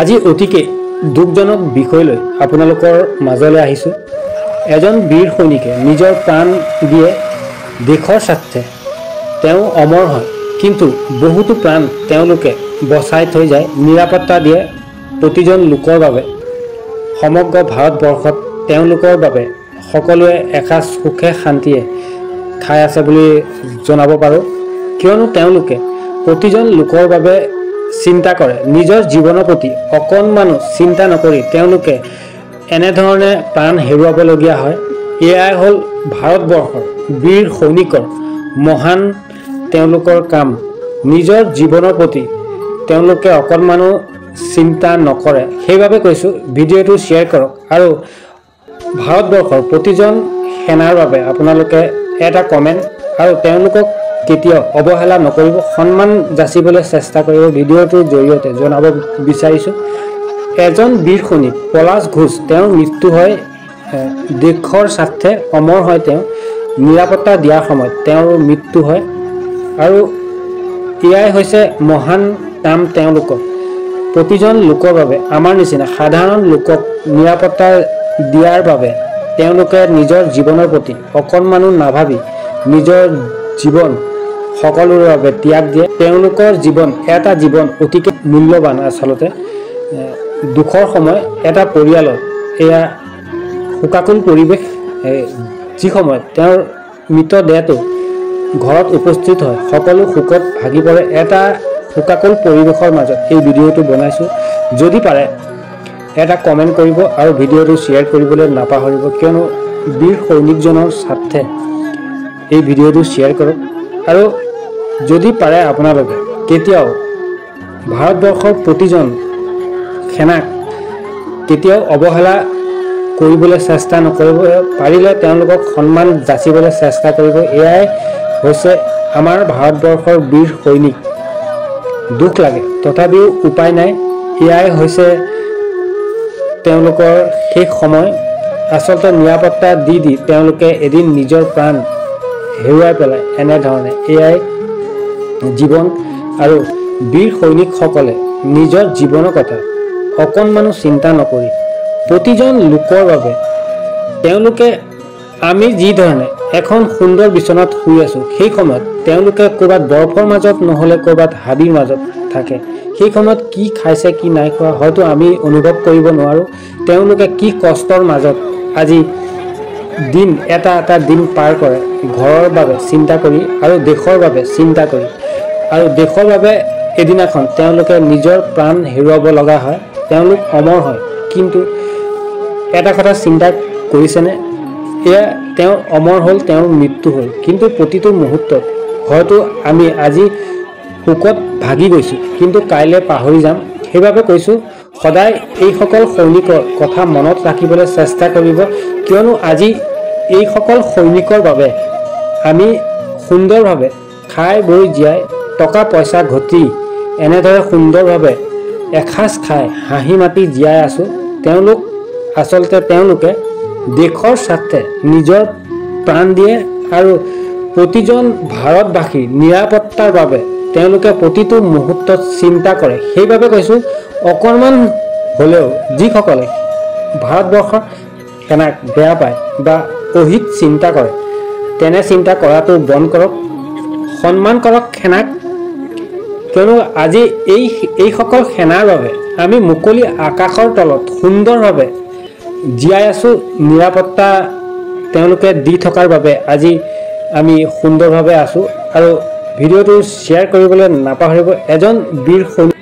আজি অতিকে দুখজনক বিষয় লৈ আপোনালোকৰ মাজলৈ আহিছোঁ। এজন বীৰ সৈনিকে নিজৰ প্ৰাণ দিয়ে দেশৰ স্বাৰ্থে, তেওঁ অমৰ হয়, কিন্তু বহুতো প্ৰাণ তেওঁলোকে বচাই থৈ যায়, নিৰাপত্তা দিয়ে প্ৰতিজন লোকৰ বাবে। সমগ্ৰ ভাৰতবৰ্ষত তেওঁলোকৰ বাবে সকলোৱে এসাঁজ সুখে শান্তিয়ে খাই আছে বুলি জনাব পাৰোঁ, কিয়নো তেওঁলোকে প্ৰতিজন লোকৰ বাবে চিন্তা কৰে। নিজৰ জীৱনৰ প্ৰতি অকণমানো চিন্তা নকৰি তেওঁলোকে এনেধৰণে প্ৰাণ হেৰুৱাবলগীয়া হয়। এয়াই হ'ল ভাৰতবৰ্ষৰ বীৰ সৈনিকৰ মহান তেওঁলোকৰ কাম। নিজৰ জীৱনৰ প্ৰতি তেওঁলোকে অকণমানো চিন্তা নকৰে। সেইবাবে কৈছোঁ, ভিডিঅ'টো শ্বেয়াৰ কৰক আৰু ভাৰতবৰ্ষৰ প্ৰতিজন সেনাৰ বাবে আপোনালোকে এটা কমেণ্ট আৰু তেওঁলোকক কেতিয়াও অৱহেলা নকৰিব, সন্মান যাচিবলৈ চেষ্টা কৰিব। ভিডিঅ'টোৰ জৰিয়তে জনাব বিচাৰিছোঁ, এজন বীৰ সৈনিক পলাশ ঘোষ, তেওঁৰ মৃত্যু হয় দেশৰ স্বাৰ্থে, অমৰ হয়। তেওঁ নিৰাপত্তা দিয়াৰ সময়ত তেওঁৰ মৃত্যু হয় আৰু এয়াই হৈছে মহান কাম তেওঁলোকৰ। প্ৰতিজন লোকৰ বাবে, আমাৰ নিচিনা সাধাৰণ লোকক নিৰাপত্তা দিয়াৰ বাবে তেওঁলোকে নিজৰ জীৱনৰ প্ৰতি অকণমানো নাভাবি নিজৰ জীৱন সকলোৰে বাবে ত্যাগ দিয়ে। তেওঁলোকৰ জীৱন, এটা জীৱন অতিকে মূল্যৱান। আচলতে দুখৰ সময়, এটা পৰিয়ালৰ এয়া শোকাকুল পৰিৱেশ। যি সময়ত তেওঁৰ মৃতদেহটো ঘৰত উপস্থিত হয়, সকলো শোকত ভাগি পৰে। এটা শোকাকুল পৰিৱেশৰ মাজত এই ভিডিঅ'টো বনাইছোঁ। যদি পাৰে এটা কমেণ্ট কৰিব আৰু ভিডিঅ'টো শ্বেয়াৰ কৰিবলৈ নাপাহৰিব, কিয়নো বীৰ সৈনিকজনৰ স্বাৰ্থে এই ভিডিঅ'টো শ্বেয়াৰ কৰক। আৰু যদি পাৰে আপোনালোকে কেতিয়াও ভাৰতবৰ্ষৰ প্ৰতিজন সেনাক কেতিয়াও অৱহেলা কৰিবলৈ চেষ্টা নকৰিব, পাৰিলে তেওঁলোকক সন্মান যাচিবলৈ চেষ্টা কৰিব। এয়াই হৈছে আমাৰ ভাৰতবৰ্ষৰ বীৰ সৈনিক। দুখ লাগে, তথাপিও উপায় নাই। এয়াই হৈছে তেওঁলোকৰ শেষ সময়। আচলতে নিৰাপত্তা দি দি তেওঁলোকে এদিন নিজৰ প্ৰাণ হেৰুৱাই পেলায় এনেধৰণে। এয়াই জীৱন। আৰু বীৰ সৈনিকসকলে নিজৰ জীৱনৰ কথা অকণমানো চিন্তা নকৰি প্ৰতিজন লোকৰ বাবে তেওঁলোকে, আমি যিধৰণে এখন সুন্দৰ বিচনাত শুই আছোঁ, সেই সময়ত তেওঁলোকে ক'ৰবাত বৰফৰ মাজত নহ'লে ক'ৰবাত হাবিৰ মাজত থাকে। সেই সময়ত কি খাইছে কি নাই খোৱা হয়তো আমি অনুভৱ কৰিব নোৱাৰোঁ। তেওঁলোকে কি কষ্টৰ মাজত আজি দিন এটা এটা দিন পাৰ কৰে, ঘৰৰ বাবে চিন্তা কৰি আৰু দেশৰ বাবে চিন্তা কৰি, আৰু দেশৰ বাবে এদিনাখন তেওঁলোকে নিজৰ প্ৰাণ হেৰুৱাব লগা হয়। তেওঁলোক অমৰ হয়, কিন্তু এটা কথা চিন্তা কৰিছেনে? এয়া তেওঁ অমৰ হ'ল, তেওঁৰ মৃত্যু হ'ল, কিন্তু প্ৰতিটো মুহূৰ্তত হয়তো আমি আজি শোকত ভাগি গৈছোঁ, কিন্তু কাইলৈ পাহৰি যাম। সেইবাবে কৈছোঁ, সদায় এইসকল সৈনিকৰ কথা মনত ৰাখিবলৈ চেষ্টা কৰিব, কিয়নো আজি এইসকল সৈনিকৰ বাবে আমি সুন্দৰভাৱে খাই বৈ জীয়াই টকা পইচা ঘটি এনেদৰে সুন্দৰভাৱে এসাঁজ খাই হাঁহি মাতি জীয়াই আছোঁ। তেওঁলোক আচলতে তেওঁলোকে দেশৰ স্বাৰ্থে নিজৰ প্ৰাণ দিয়ে আৰু প্ৰতিজন ভাৰতবাসীৰ নিৰাপত্তাৰ বাবে তেওঁলোকে প্ৰতিটো মুহূৰ্তত চিন্তা কৰে। সেইবাবে কৈছোঁ, অকণমান হ'লেও যিসকলে ভাৰতবৰ্ষৰ সেনাক বেয়া পায় বা অহিত চিন্তা কৰে, তেনে চিন্তা কৰাটো বন্ধ কৰক, সন্মান কৰক সেনাক। কিয়নো আজি এইসকল সেনাৰ বাবে আমি মুকলি আকাশৰ তলত সুন্দৰভাৱে জীয়াই আছোঁ। নিৰাপত্তা তেওঁলোকে দি থকাৰ বাবে আজি আমি সুন্দৰভাৱে আছোঁ। আৰু ভিডিঅ'টো শ্বেয়াৰ কৰিবলৈ নাপাহৰিব। এজন বীৰ সৈনিক